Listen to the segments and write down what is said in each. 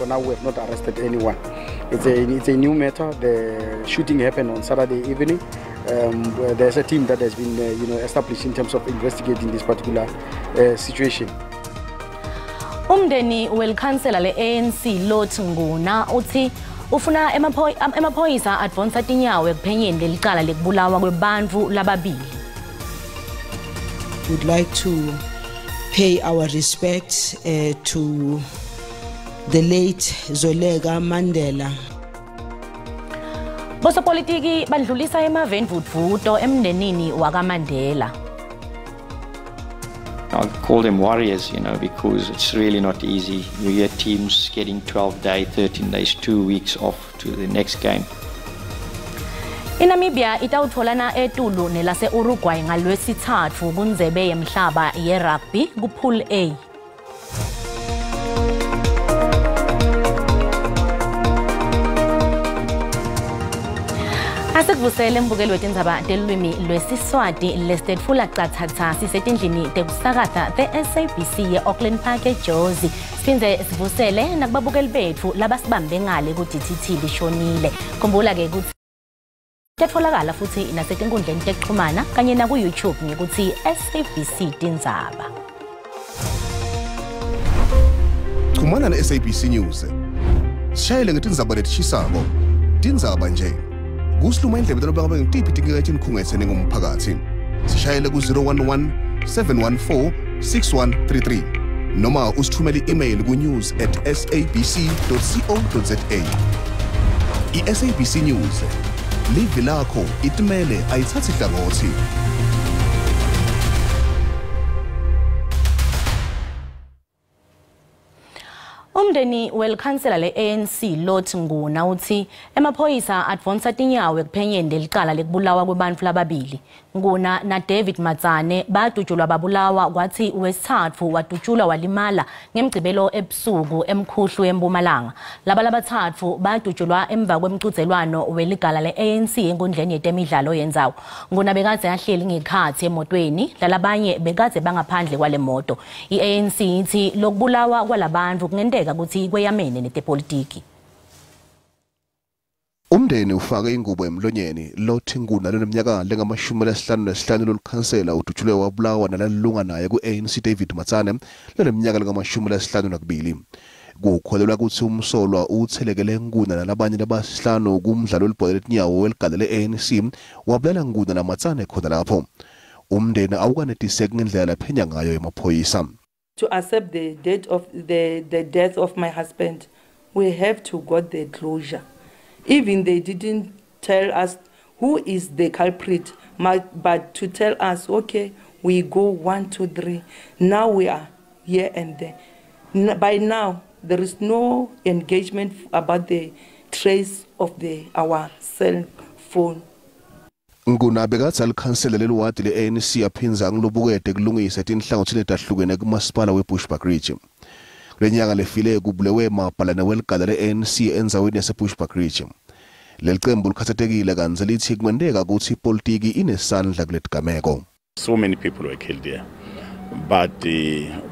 for now, we have not arrested anyone. It's a new matter. The shooting happened on Saturday evening. There's a team that has been established in terms of investigating this particular situation. Umndeni welikhansela le-ANC Lot Nguna uthi ufuna emaphoyisa advonsa tinyawo ekuphenyeni lelicala lekubulawa kwebantfu lababili. Would like to pay our respects to the late Zoleka Mandela. Bosopolitiki bandlulisa emavendvudvuto emndenini wakaMandela. I call them warriors, because it's really not easy. You hear teams getting 12 days, 13 days, 2 weeks off to the next game. INamibia itawutholana etulu nelase Uruguay ngalwesithathu kundzebe yemhlaba ye-rugby ku-Pool A. Asikuvusele mbukeli wetindzaba telulwimi lwesiswati lesitetfula cathatha sisetindlini tekusakata the-SABC ye-Auckland Park eJozi. Siphindze sivusele nakubabukeli betfu labasibambe ngale ku-DTT lishonile. Khumbula-ke kutsi tetfolakala futhi nasetinkundleni tekuxhumana kanye naku-YouTube ngekutsi SABC Tindzaba. Chumana ne-SABC News. Sishayele ngetindzaba letishisako. Tindzaba nje. Kusiluma indlebe tanoba ngabe ngitiphi tinkinga etinikhungetse ningumphakathi. Sishayele ku-011 714 6133 noma usithumele i-email ku-news@sabc.co.za. I-SABC News. Livi lakho itimele ayithathi hlangothi. Umndeni welikhansela le-ANC Lot Nguna uthi emaphoyisa advonsa tinyawo ekuphenyeni lelicala lekubulawa kwebantfu lababili. Nguna na David Matsane badutshulwa babulawa kwathi wesithathu wadutshulwa walimala ngemgcibelo ebusuku emkhuhlu eMpumalanga. Laba labathathu badutshulwa emva kwemcudzelwano weligala le-ANC enkundleni yetemidlalo yendzawo. Nguna bekadze ahleli ngekhatsi emotweni, lalabanye bekadze bangaphandle kwale moto. I-ANC ithi lokubulawa kwalabantfu kungenteka kutsi kweyamene netepolitiki. Umndeni ufake ingubo emlonyeni. Lot Nguna loneminyaka lengama-55 lolikhansela udutshulwe wabulawa nalalunga naye ku-ANC David Matsane loneminyaka lengama-52. Kukholelwa kutsi umsolwa uthelekele Nguna nalabanye labasihlanu kumdlalo welibhola letinyawo weligala le-ANC wabulala Nguna naMatsane khona lapho. Umndeni awukanetiseki ngendlela laphenya ngayo emaphoyisa. To accept the date of the death of my husband, we have to got the closure. Even they didn't tell us who is the culprit, but to tell us, okay, we go 1, 2, 3. Now we are here and there. By now, there is no engagement about the trace of our cell phone. Nguna bekatsi alikhansela leliwadi le-ANC aphindze angilobukede kulungisa tinhlangothi letahlukene kumasipala weBushbuckridge. Kulenyanga lefile kubulewe mabhalane weligala le-ANC endzaweni yaseBushbuckridge. Lelicembu likhatsatekile kantsi litsi kungenteka kutsi ipolitiki inesandla kuletigameko. So many people were killed here, but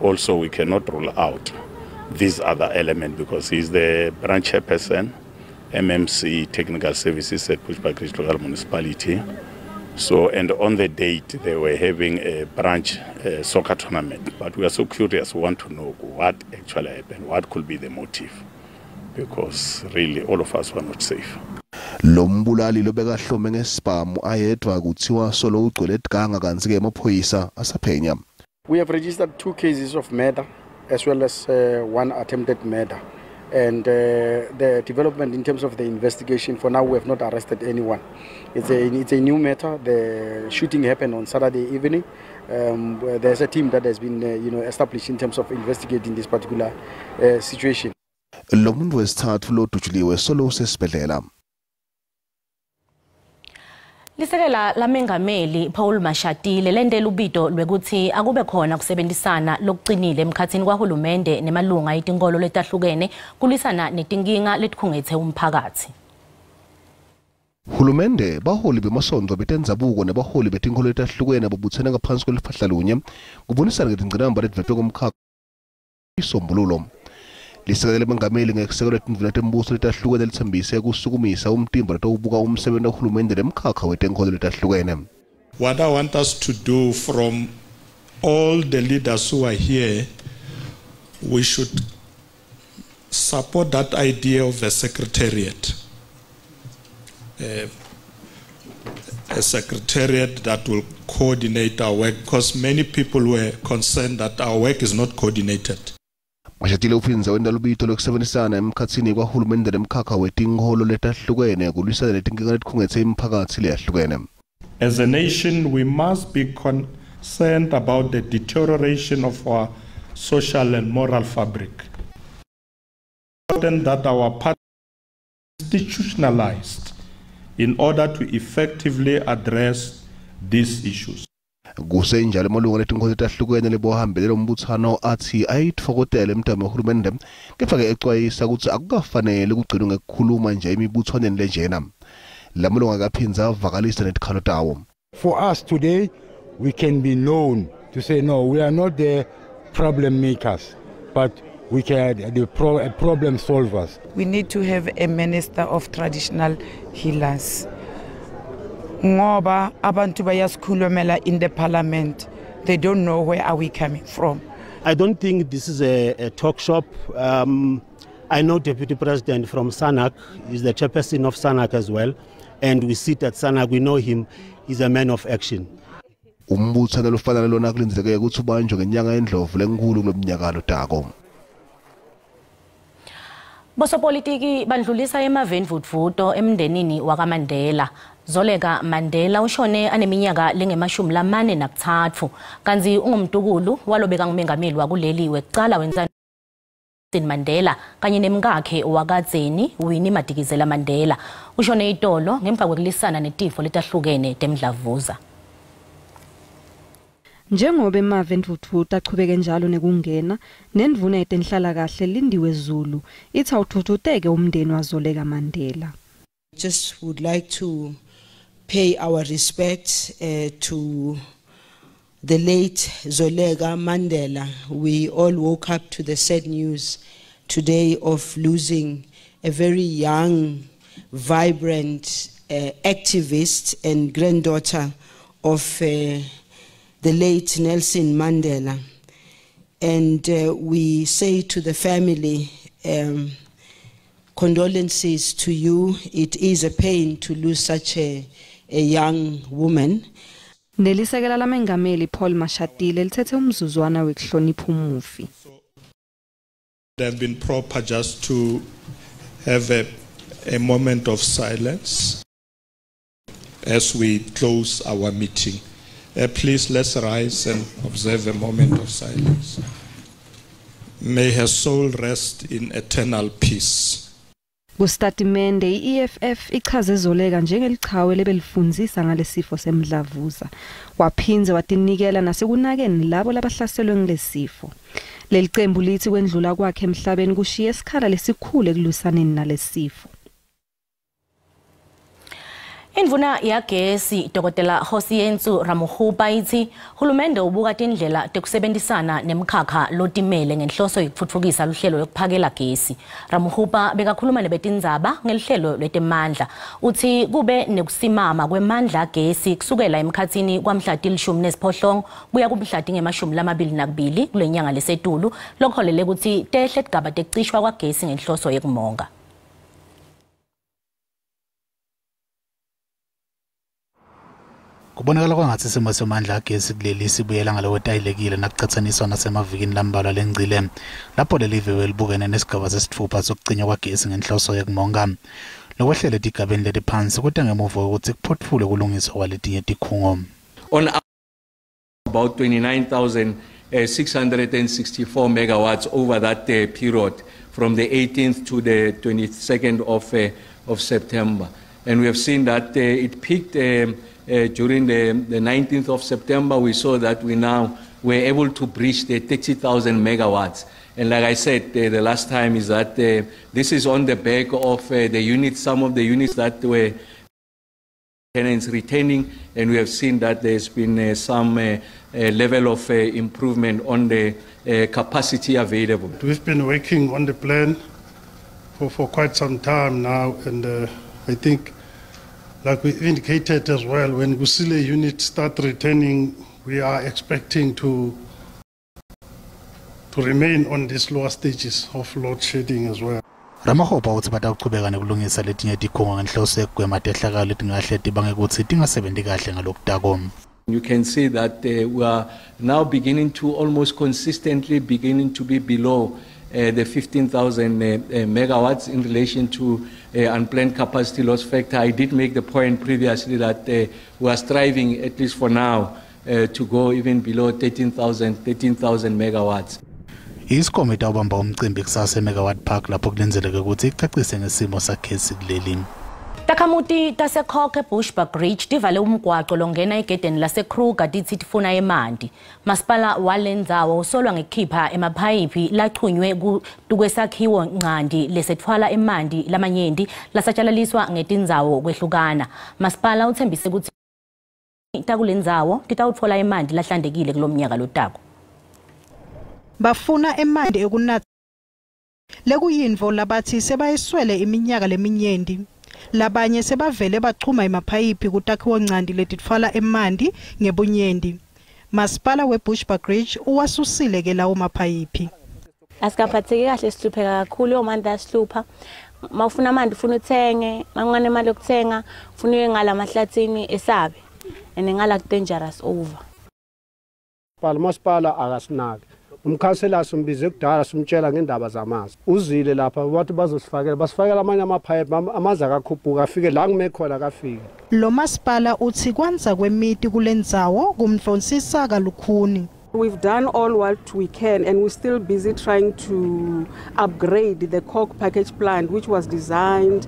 also we cannot rule out this other element because he's the branch chairperson, MMC Technical Services at Bushbuckridge Local Municipality. So, and on the date they were having a branch soccer tournament. But we are so curious, we want to know what actually happened, what could be the motive, because really all of us were not safe. Lombulali lobekahlome ngesibhamu ayedwa kuthiwa solo ugcwele etiganga kantsi-ke emaphoyisa asaphenya. We have registered 2 cases of murder as well as 1 attempted murder. And the development in terms of the investigation, for now we have not arrested anyone. It's a new matter. The shooting happened on Saturday evening. There's a team that has been established in terms of investigating this particular situation. Lo muntu wesithathu lodutshuliwe solo usesibhedlela. Lisekela lamengameli Paul Mashatile lentela ubito lwekuthi akube khona kusebenzisana lokuqinile emkhathini kwahulumende nemalunga etinkolo letahlukene kulwisana netinkinga letikhungethe umphakathi. Hulumende baholi bemasonto betendzabuko nebaholi betinkolo letahlukene babutsene ngaphansi kweliphahla lunye kubonisana ngetingqinamba letivetwe komkhakha isombululo. Lisekela lemengameli ngekusekelwa tindvuna tembuso letahlukene letsembise kusukumisa umtimba lotawubuka umsebenzi wahulumende lemkhakha wetenkholo letahlukene. What I want us to do from all the leaders who are here, we should support that idea of a secretariat. A secretariat that will coordinate our work, because many people were concerned that our work is not coordinated. Mashatile uphindze wenta lubito lwekusebenzisana emkhatsini kwahulumende nemkhakha wetinkholo letahlukene kulwisana netinkinga letikhungethe imiphakatsi leyahlukene. As a nation, we must be concerned about the deterioration of our social and moral fabric. Important that our party institutionalized in order to effectively address these issues. Kusenjalo amalunga letinkholo letahlukene lebohambele lombuthano athi ayitfokotele emtamo wahulumende kepha-ke ecwayisa kutsi akukafanele kugcinwe ngekukhuluma nje emibuthwaneni lenjena. Lamalunga akaphindze avakalisa netikhalo tawo. For us today, we can be known to say no, we are not the problem makers, but we can the problem solvers. We need to have a minister of traditional healers. Ngoba abantu bayasikhulumela in the parliament, they don't know where are we coming from. I don't think this is a talk shop. I know Deputy President from SANAC, he's the chairperson of SANAC as well, and we sit at SANAC, we know him, he's a man of action. Umbuthano lofana nalona kulindzeleke kutsi ubanjwe ngenyanga yeNdlovu lenkhulu kulomnyaka lotako. Bosopolitiki bandlulisa emavendvudvuto emndenini wakaMandela. Zoleka Mandela ushone aneminyaka lengemashumi-43 kantsi ungumtukulu walobeka ngumengameli wakuleli wekucala wenza Mandela kanye nemkakhe wakadzeni Winnie Madikizela Mandela. Ushone itolo ngemva kwekulisana netifo letahlukene temdlavuza. Njengoba emavendvudvuto achubeke njalo nekungena, nendvuna yetenhlalakahle Lindiwe Zulu ithi awudvudvuteke umndeni waZoleka Mandela. Just would like to pay our respect to the late Zoleka Mandela. We all woke up to the sad news today of losing a very young, vibrant activist and granddaughter of the late Nelson Mandela. And we say to the family, condolences to you. It is a pain to lose such a young woman. Nelisekela lamengameli Paul Mashatile lithethe umzuzwana wekuhlonipha umufi. It have been proper just to have a moment of silence as we close our meeting. Please let's rise and observe a moment of silence. May her soul rest in eternal peace. Kustatimende i-EFF ichaze Zoleka njengelichawe lebelifundzisa ngalesifo semdlavuza. Waphindze watinikela nasekunakeni labo labahlaselwe ngilesifo. Leli cembu lithi kwendlula kwakhe emhlabeni kushiye isikhala lesikhulu ekulwisaneni nalesifo. Indvuna yagesi Dr. Kgosientsho Ramokgopa ithi hulumende ubuka tindlela tekusebenzisana nemkhakha lotimele ngenhloso yokutfutfukisa luhlelo lokuphakela gesi. Ramokgopa bekakhuluma nebetindzaba ngelihlelo lwetemandla. Uthi kube nekusimama kwemandla agesi kusukela emkhatsini kwamhla 18 kuya kumhla 22 kulenyanga lesetulu lokholele ukuthi tehle tigaba tekucishwa kwagesi ngenhloso yekumonga. Kubonakala kwangathi isimo semandla agesi kuleli sibuyela ngalokwetayelekile nakucatsaniswa nasemavikini lambalwa lengcile lapho leli viki libukene nesigaba sesitfupha sokucinywa kwagesi ngenhloso yekumonga. Lokwehlele etigabeni letiphansi kuta ngemuva kwekutsi kuphotfulwe kulungiswa kwaletinye tikhungo. On about 29,664 megawatts over that period from the 18th to the 22nd of September. And we have seen that it peaked during the 19th of September. We saw that we now were able to breach the 30,000 megawatts. And like I said the last time is that this is on the back of the units, some of the units that were Tenants returning, and we have seen that there's been some level of improvement on the capacity available. We've been working on the plan for quite some time now, and I think, like we indicated as well, when Kusile units start returning, we are expecting to remain on these lower stages of load shedding as well. Ramokgopa utsi batawuchubeka nekulungisa letinye tikhungo ngenhloso yekugwema tehlakalo letingahle tibange kutsi tingasebenti kahle ngalokutako. You can see that we are now beginning to almost consistently beginning to be below the 15,000 megawatts in relation to unplanned capacity loss factor. I did make the point previously that we are striving, at least for now, to go even below 13,000 megawatts. Eskom itawubamba umcimbi kusasa eMegawatt Park lapho kulindzeleke kutsi icacise ngesimo sagesi kuleli. Takhamuti taseKhokhe Bushbuckridge tivale umgwaco longena egedeni laseKruger titsi tifuna emanti. Masipala walendzawo usolwa ngekukhipha emaphayiphi lachunywe kwesakhiwo ncanti lesetfwala emanti lamanyenti lasatshalaliswa ngetindzawo kwehlukana. Masipala utsembise kutsi takulendzawo titawutfola emanti lahlantekile kulomnyaka lotako. Bafuna emanti ekunatsa lekuyintfo labatsi sebayiswele iminyaka leminyenti. Labanye sebavele bachuma emaphayiphi kutakhiwo ncanti letitfwala emanti ngebunyenti. Masipala weBushbuckridge uwasusile ke lawo maphayiphi. Asikaphatheki kahle, sihlupheka kakhulu, amanti asihlupha. Mawufuna amanti ufuna uthenge, mawungane imali yokuthenga ufuna uye ngala mahlathini esabe and ngala ku dangerous over. Masipala akasinaki. Umkhansela simbize kudala simtshela ngendaba zamanzi. Uzile lapha wathi bazosifakela, basifakela amanye amaphayiphi, amanzi akakhuphuka afike la ngime khona akafike. Lo masipala utsi kwandza kwemiti kulendzawo kumdvonsisa kalukhuni. We've done all what we can and we're still busy trying to upgrade the Cork package plant, which was designed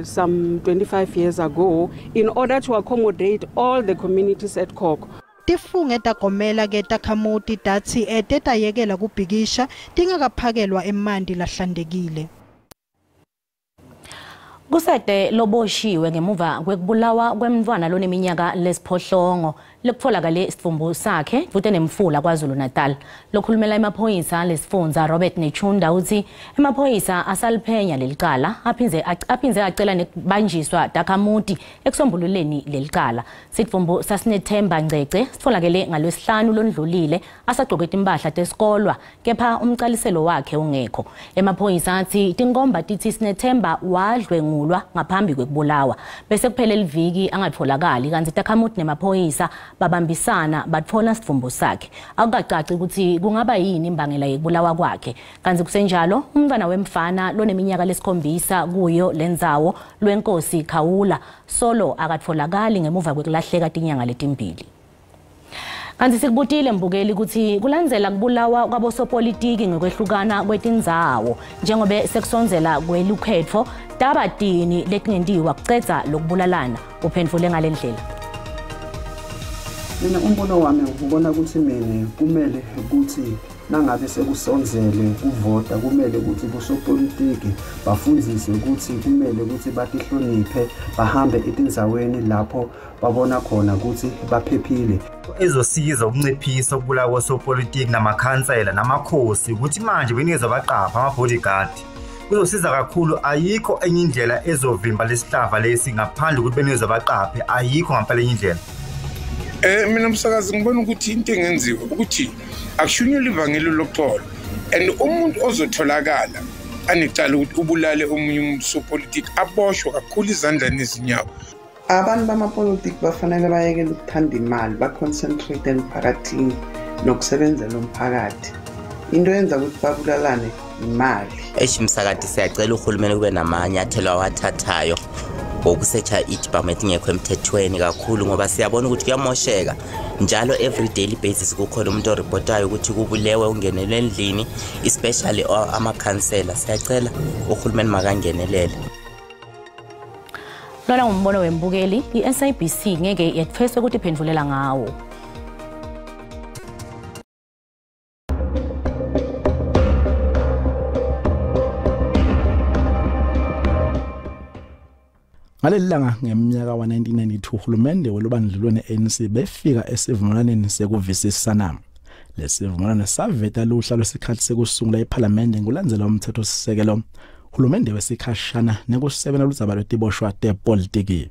some 25 years ago in order to accommodate all the communities at Cork. Tifunge tagomela ke takhamuti tatsi etetayekela kubhikisha tingakaphakelwa emanti lahlantekile. Kusete loboshiwe ngemuva kwekubulawa kwemntfwana loneminyaka lesiphohlongo lekutfolakale sidvumbu sakhe dvute nemfula KwaZulu Natal. Lokhulumela emaphoyisa lesifundza Robert Nechunda utsi emaphoyisa asaliphenya lelicala aphindze acela nekubanjiswa takhamuti ekusombululeni lelicala. Sidvumbu saSinethemba Ngcece sitfolakele ngalwesihlanu londlulile asagcoke timphahla tesikolwa kepha umcaliselo wakhe ungekho. Emaphoyisa atsi tinkomba titsi Sinethemba wadlwengulwa ngaphambi kwekubulawa bese kuphele liviki angatfolakali kantsi takhamuti nemaphoyisa babambisana batfola sidvumbu sakhe. Akukacaci kutsi kungaba yini imbangela yekubulawa kwakhe. Kantsi kusenjalo umntfwana wemfana loneminyaka lesikhombisa kuyo lendzawo lwenkosi Khawula solo akatfolakali ngemuva kwekulahleka tinyanga letimbili. Kanti sikubutile mbukeli kutsi kulandzela kubulawa kwabosopolitiki ngekwehlukana kwetindzawo njengobe sekusondzela kwelukhetfo tabatini letingentiwa kucedza lokubulalana. Uphendvule ngalendlela. Mina umbono wami ubona ukuthi mina kumele ukuthi nangabe sekusondzele kuvota kumele ukuthi bosopolitiki bafundzise ukuthi kumele ukuthi batihloniphe bahambe etindzaweni lapho babona khona ukuthi baphephile. Ezosiza ukunciphisa ukubulawa kosopolitiki namakhansela namakhosi ukuthi manje benikezwe abaqapha ama-bodyguard kuzosiza kakhulu. Ayikho enye indlela ezovimba lesihlava lesi ngaphandle ukuthi benikezwe abaqaphe, ayikho ngampela enye indlela. Mina msakazi ngibona ukuthi into engenziwa ukuthi akushunyelwe ivangeli loxolo and umuntu ozotholakala anecala ukuthi ubulale omunye umuntu aboshwe kakhulu izandla nezinyawo. Abantu bamapolitiki bafanele bayekele ukuthanda imali, baconcentrate emphakathini nokusebenzela umphakathi. Into yenza ukuthi babulalane imali. Eish msakati, siyacela uhulumeni kube namanyathelo awathathayo ngokusetsha ijibhamu etingekho emthethweni kakhulu, ngoba siyabona ukuthi kuyamosheka njalo every daily basis. Kukhona umuntu oripotayo ukuthi kubulewe ungenelwe endlini, especially amakhansela. Siyacela uhulumeni makangenelele. Lona ngumbono wembukeli, i-SABC ngeke yetfeswe ukuthi iphendvulela ngawo. Ngaleli langa ngeminyaka wa-1992 uhulumende welubandlululo ne-ANC befika esivumelwaneni sekuvisisana. Lesivumelwano saveta luhla lwesikhathi sekusungula iphalamende ngokulandzela umthethosisekelo hulumende wesikhashana nekusebenza ludzaba lwetiboshwa tepolitiki.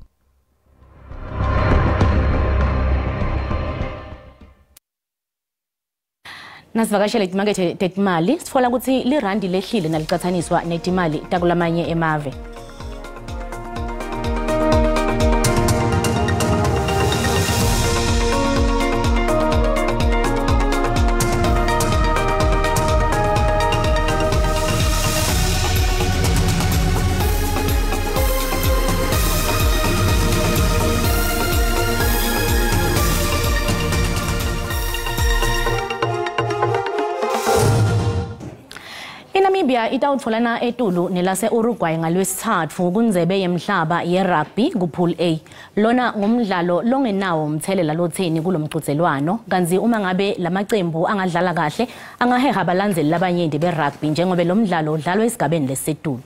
Nasivakashele timakethe tetimali sitfola kutsi lirandi lehlile nalicatsaniswa netimali takulamanye emave. Namibia itawutfolana etulu nelase Uruguay ngalwesithathu kundzebe yemhlaba ye-rugby ku-Pool A. Lona ngumdlalo longenawo umthelela lotheni kulomcudzelwano, kantsi uma ngabe lamacembu angadlala kahle angaheha abalandzeli labanyenti be-rugby njengoba lo mdlalo udlalwa esigabeni lesisetulu.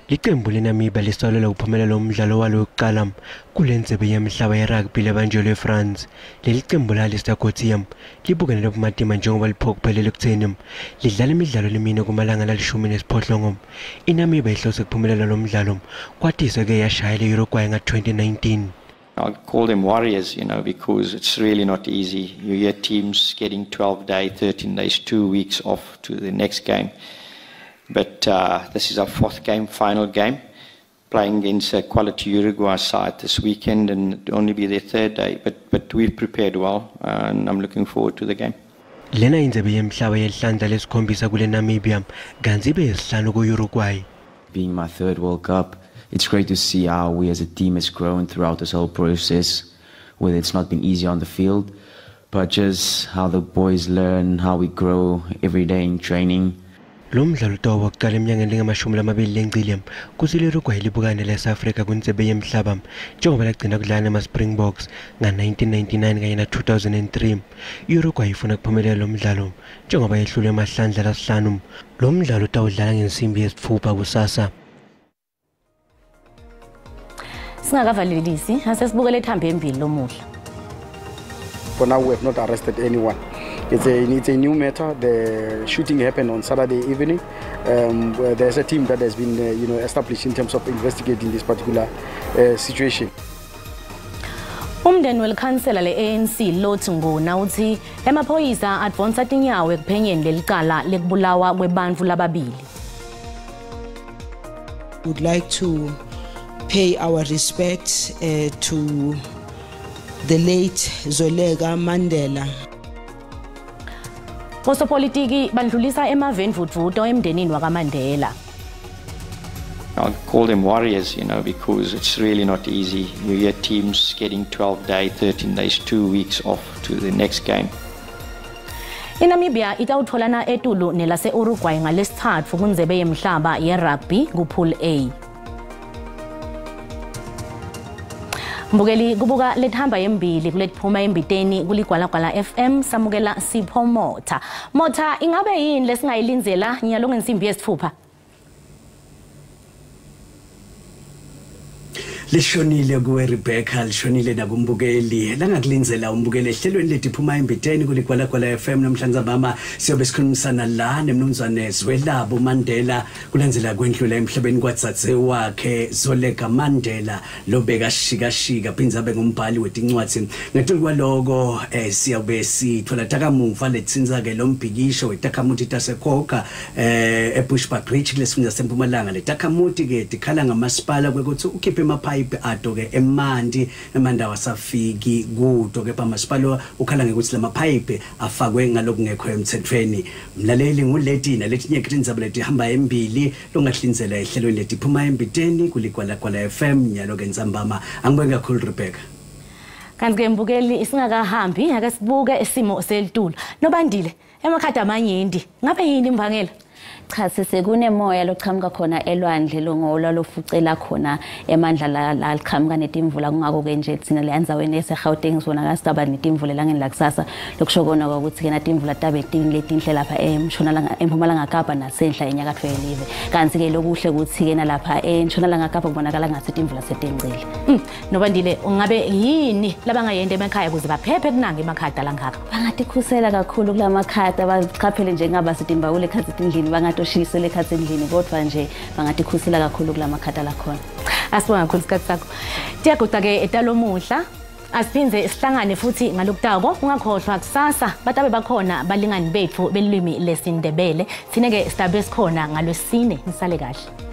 Iqembu leNamibia lisolelwa ukuphumelela umdlalo walo wokuqala kule ndzebe yemhlaba ye-rugby lebanjelwe eFrance. Leli qembu lalisagotiya libukene nobumatima njengoba liphokophelele ekutheni lidlala imidlalo lemine kumalanga la-18. INamibia ihlose ukuphumelela lo mdlalo kwatiswe-ke yashayela i-Uruguay nga-2019. I call them warriors, you know, because it's really not easy. You hear teams getting 12 days, 13 days, 2 weeks off to the next game. But this is our fourth game, final game, playing against a quality Uruguay side this weekend, and it'll only be their third day. But we've prepared well, and I'm looking forward to the game. Lena indzebe yemhlaba yelihlandla lesikhombisa kule Namibia, kantsi ibe yesihlanu ku-Uruguay. Being my third World Cup, it's great to see how we as a team has grown throughout this whole process, whether it's not been easy on the field, but just how the boys learn, how we grow every day in training. Lo mdlalo utawuba kuqala eminyakeni lengama-20 lengcile kutsi le-Uruguay libukane lase-Afrika kundzebe yemhlaba njengoba lagcina kudlala nema-Springboks nga-1999 kanye na-2003. I-Uruguay ifuna kuphumelela lo mdlalo njengoba yehlulwe emahlandla lasihlanu. Lo mdlalo utawudlala ngensimbi yesitfupha kusasa. Singakavalelisi asesibukele ethambe embili lomuhla. For now, we have not arrested anyone. It's a new matter. The shooting happened on Saturday evening. There's a team that has been established in terms of investigating this particular situation. Umndeni welikhansela le-ANC Lot Nguna uthi emaphoyisa advonsa tinyawo ekuphenyeni lelicala lekubulawa kwebantfu lababili. Would like to pay our respect to the late Zoleka Mandela. Osopolitiki bandlulisa emavendvudvuto emndenini wakaMandela. I call them warriors, you know, because it's really not easy. You hear teams getting 12 days, 13 days, 2 weeks off to the next game. INamibia itawutholana etulu nelase-Uruguay ngalesithathu kundzebe yemhlaba ye-rugby ku-Pool A. Mbukeli kubuka lethamba yembili kuletiphuma embiteni kuligwalagwala FM samukela Sipho Motha. Motha, ingabe yini lesingayilindzela nyalo ngensimbi yesitfupha? Lishonile kuwe Rebecca, lishonile nakumbukeli. Langakulindzela umbukeli ehlelweni letiphuma embiteni kuligwalagwala FM namhlanje mama siyobe sikhulumisana la nemnumzane Zwelabo Mandela kulandzela kwendlula emhlabeni kwatsatse wakhe Zoleka Mandela lobeka shikashika phindze abe ngumbhali wetincwadzi. Ngetulu kwaloko siyobe sithola takamuva letsintsa ke lombhikisho wetakhamuti taseKhoka eBushbuckridge kulesifundza seMpumalanga. Letakhamuti ke tikhala ngamasipala kwekuthi ukhiphe emaphayiphi ato-ke emanti emandawo asafiki kuto kepha masipala ukhala ngekuthi lamaphayiphi afakwe ngalokungekho emthethweni. Mlaleli nguleti naletinye tindzaba letihamba embili longahlinzela ehlelweni letiphuma embiteni kuligwalagwala FM nyalo-ke ntsambama. Angibonge kakhulu Rebecca. Kanti-ke mbukeli isingakahambi ake sibuke isimo selitulu. Nobandile emakhadi amanyenti ngabe yini imbangela? Cha, sesekunemoya lochamuka khona elwandle longola lofucela khona emandla la liqhamuka netimvula. Kungako-ke nje thina le andzaweni yaseGauteng sibonakala sitaba netimvula elangeni lakusasa, lokusho kona ukuthi-ke natimvula tabe letinhle lapha eMpumalanga Kapa nasenhla enyakatfo yelive. Kanti-ke lokuhle ukuthi-ke nalapha eNtshonalanga Kapa kubonakala ngathi timvula setengcile. Nobandile, ungabe yini labangayenda emakhaya ukuze baphephe kunanga emakhaya langaka? Bangatikhusela kakhulu kulamakhaya, bachaphele nje ngaba sitimbawule ekhatsi tindlini, bangatoshisela ekhatsi endlini, kodwa nje bangatikhusela kakhulu kulamakhaya lakhona. Asibonga kakhulu isikhathi sakho. Tiyaguca-ke etalomuhla, asiphindze sihlangane futhi ngalokutako. Ungakhohlwa kusasa batabe bakhona balingani betfu belulwimi lesiNdebele. Thine-ke sitabe sikhona ngalwesine. Nisale kahle.